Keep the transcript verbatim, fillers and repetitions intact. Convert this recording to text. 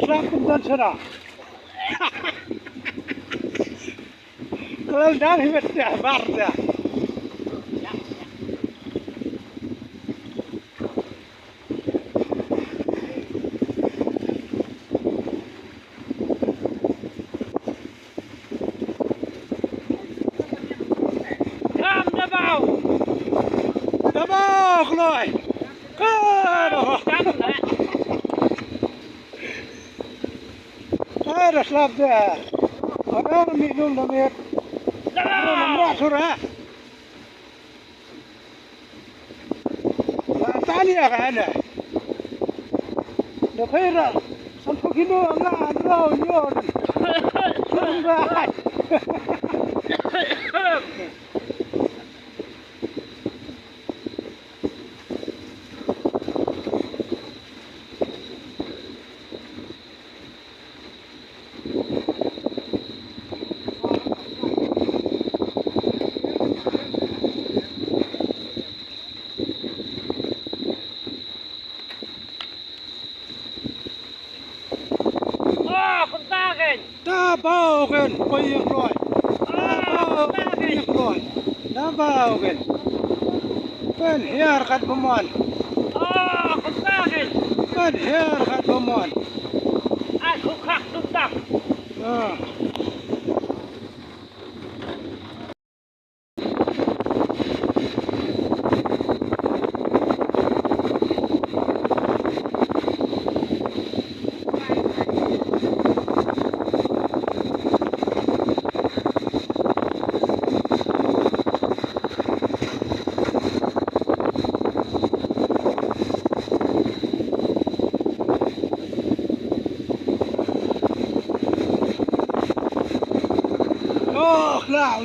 Rak kum don sera. Kalau dah hibat dah, bar dah. Kam da bau. Da bau kloi. Ka da bau. Kam da. Ai, da slap da. Ada mi nung da met. Da bau. Nung da sura. La tania ka ana. Da pera. Sampo kino nga ro nyon. Nung da. Ah, kumta ken. Da bau ken, poi ïa kloi. Da bau ken, poi ïa kloi. Da bau ken. Ken hiar kat bamon. Ah, kumta ken. Ken hiar kat bamon. Ai, khuk khak tuk tak. Ah. Oh, la,